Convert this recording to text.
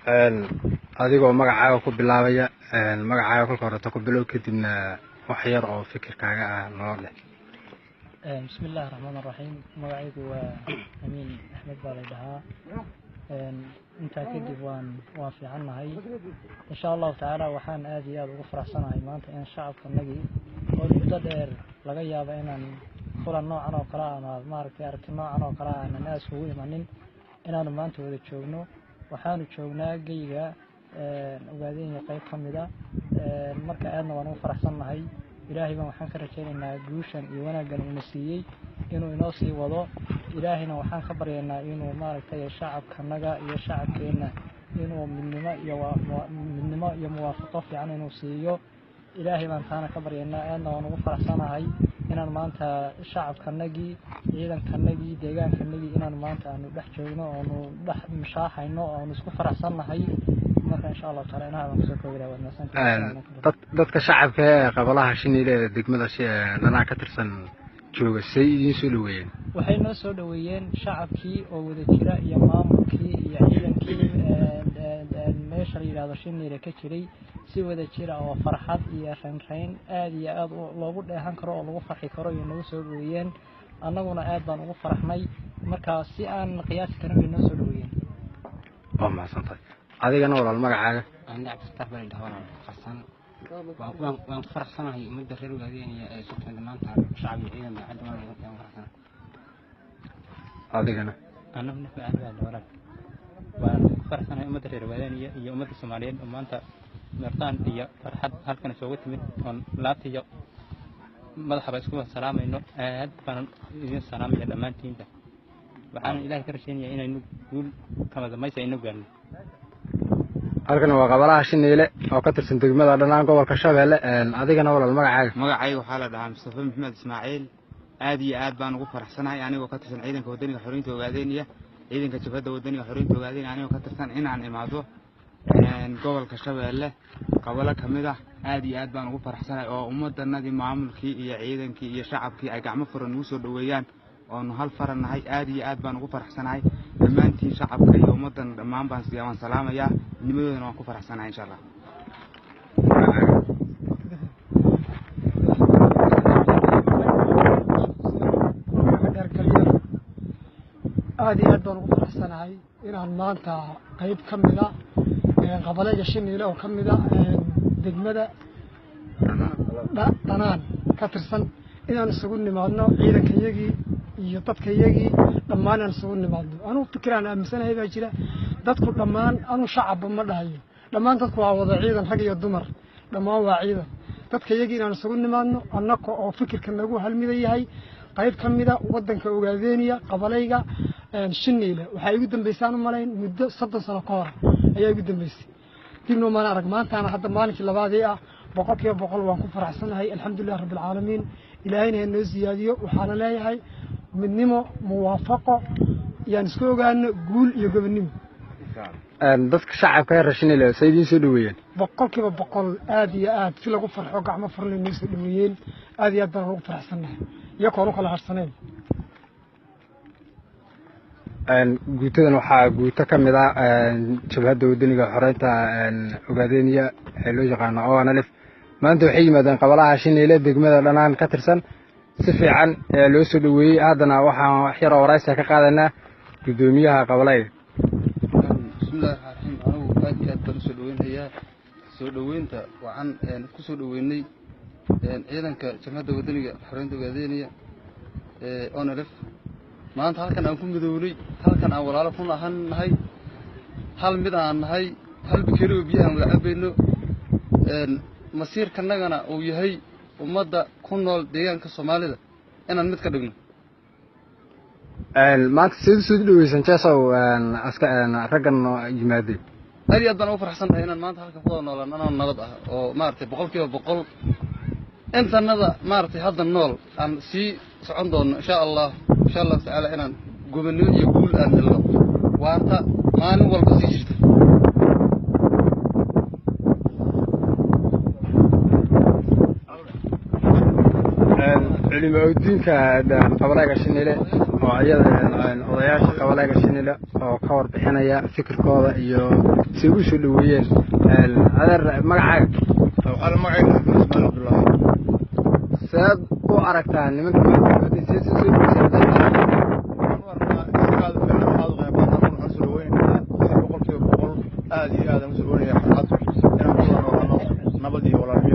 Adigoo magacaaga ku bilaabaya, magacaaga kolka horeta ku bilow, kadibna wax yar oo fikirkaaga ah noo dheh. Bismi illaahi raxmaan raxiim. Magacaygu waa Amiin Axmed baa lay dhahaa. Intaa kadib waan fiicannahay, insha Allahu tacaala. Waxaan aada iyo aada ugu faraxsanahay maanta in shacabkanagii oo muddo dheer laga yaabo inaan kulan noocan oo kale ama maaragtay aragti noocan oo kale aanan aada iskugu imanin, inaanu maanta wada joogno. Waxaanu joognaa geyga Ogaadenya qayb ka mida. Marka aadna waan ugu faraxsannahay. Ilaahay baan waxaan ka rajaynaynaa guushan iyo wanaaggan uuna siiyey inuu inoo sii wado. Ilaahayna waxaan ka baryaynaa inuu maaragtay shacabkanaga iyo shacabkeenna inuu midnimo iyo muwaafaqo fiican inuu siiyo. Ilaahay baan taana ka baryaynaa. Aadna waan ugu faraxsanahay inaan maanta shacabkanagii, ciidankanagii, deegaankanagii inaan maanta aanu dhex joogno oonu dhex mushaaxayno oonu isku faraxsannahay. Marka insha Allahu taala inaha baan kusoo koobi lahaa. Waad mahadsantihiin. Dadka shacabka ee qabalaha Shiniile ee degmada Dhanaa ka tirsan jooga say idiin soo dhaweeyeen? Waxay noo soo dhaweeyeen shacabkii oo wada jira iyo maamulkii iyo ciidankii meesha la yidhahdo Shiniile ka jiray si wada jira oo farxad iyo raynrayn aada iyo aada loogu dheehan karo oo lagu farxi karo iyo nagu soo dhaweeyeen. Annaguna aad baan ugu faraxnay. Marka si aan qiyaasi karin bay noo soo dhaweeyeen. Waa mahadsantahay. Adigana walaal, magacaaga? Aniga Cabdifataax baa la dhahaa, walaal xasan. Waan ku faraxsanahay ummadda reer Ogaadeenaya ee soo timid maanta, shacab iyo ciidan daacadda. Waan faraxsanahay. Adigana? Annagu naf aad baa walaal, waan ku faraxsanahay ummadda reer Ogaadeenaya iyo ummadda Soomaaliyeed oo maanta meertaan iyo farxad halkan isugu timid oon laabta iyo madaxaba isku salaamayno. Aad baan idin salaamaya dhammaantiinba. Waxaana Ilaahay ka rajaynayaa inaynu guul kama dambaysa aynu gaarno. Halkan waa qabalaha Shiniile oo ka tirsan degmada Dhanaan, gobolka Shabeelle. Adigana walaal, magacaaga? Magacayga waxaa la dhahaa Mustafa Maxamed Ismaaciil. Aad iyo aad baan ugu faraxsanahay anigoo ka tirsan ciidanka wadaniga xoreynta Ogaadeniya, ciidanka Jabhadda Wadaniga Xoreynta Ogaadeniya, anigoo ka tirsan inaan imaado gobolka Shabeelle qabalo ka mid ah. Aad iyo aad baan ugu faraxsanahay oo ummaddanadii, maamulkii iyo ciidankii iyo shacabkii ay gacmo furan nugu soo dhoweeyaan oonu hal faran nahay. Aad iyo aad baan ugu faraxsanahay. Dhammaantiin shacabka iyo ummaddan dhammaan baan waan salaamayaa. Midnimadoodana waan ku faraxsanahay, insha Allah. Aada iyo aad baan ugu faraxsanahay inaan maanta qayb ka mida qabalayga Shiniile oo ka mida degmada Dhanaan ka tirsan inaan isugu nimaadno, ciidankayagii iyo dadkayagii dhammaan aan isugu nimaadno. Anugu fikiraan aaminsanahay baa jira. Dadku dhammaan, anuu shacabba ma dhahayo, dhammaan dadku waa wada ciidan, rag iyo dumar dhammaan waa ciidan. Dadkayagii inaan isugu nimaadno annaka oo fikirka nagu halmida yahay, qayb ka mida waddanka Ogaadeeniya, qabalayga Shiniile. Waxaa igu dambaysaan u malayn muddo 30 sano ka hor ayaa igu dambaysay, dibna maan arag. Maantaana hadda maalinkii labaadii ah, 100% waan ku faraxsanahay. Alxamdulilah rabbilcaalamiin. Ilaahayna ha noo siyaadiyo. Waxaana leeyahay midnimo, muwaafaqo yaan isku ogaano, guul iyo gobonnimo. Dadka shacabka reer Shiniile say idiin soo dhaweeyeen? 100% aad iyo aad si lagu farxo, gacmo furan noo soo dhaweeyeen. Aad iyo aad baan ugu faraxsannahay iyakoon u kala harsaneen. Guutadan waxaa guuto ka mid ah Jabhadda Wadaniga Xoreynta Ogaadeniya ee loo yaqaano ONLF. Maanta waxay yimaadeen qabalaha Shiniile, degmada Dhanaan ka tirsan. Si fiican ayaa loo soo dhaweeyey. Haddana waxaan wax yaroo waraysiga ka qaadanaa guddoomiyaha qabalayga. Bismillahi raxmaan raxiim. Anigu aad iyo aad baan usoo dhaweynhayaa. Soo dhoweynta waxaan ku soo dhoweynay ciidanka Jabhadda Wadaniga Xoreynta Ogaadeniya ee ONLF. Maanta halkan aan ku midownay, halkan aan walaalo ku nahan nahay, hal mid aan nahay, hal bikeri oo biyaha aan wada cabayno, masiirkanagana uu yahay ummadda ku nool deegaanka Soomaalida inaan mid ka dhigno. Maanta siad usoo dhaweysan jeesow aska raggan yimaaday? Aad iyo aad baan ugu faraxsannahay inaan maanta halkan ku wada noolaan anoo nabad ah oo maaragtay 100% intanada maaragtay hadda nool aan sii socon doono, insha Allah, insha Allahu tacaala, inaan gobonnimo iyo guul aan helno waarta maalin walba sii jirta. Culimo udiinka qabalayga Shiniile Oo ayada odayaasha qabalayga Shinile oo ka warbixinaya fikirkooda iyo si u soo dhaweeyeen. Adeer, magacaaga? Waxaa magacayga Axmed Ismail Cabdullaahi. Seed u aragtaa nimanka maanta yimaadeen? Seed soo dhaweysay? Waxaan u arkaa si aad u fiican, aad u qiimo badan. Waxaan soo dhaweynaynaa si 100% aad iyo aad aan usoo dhaweynaya farxad inaan ku wada noolaano nabad iyo walaalnimo.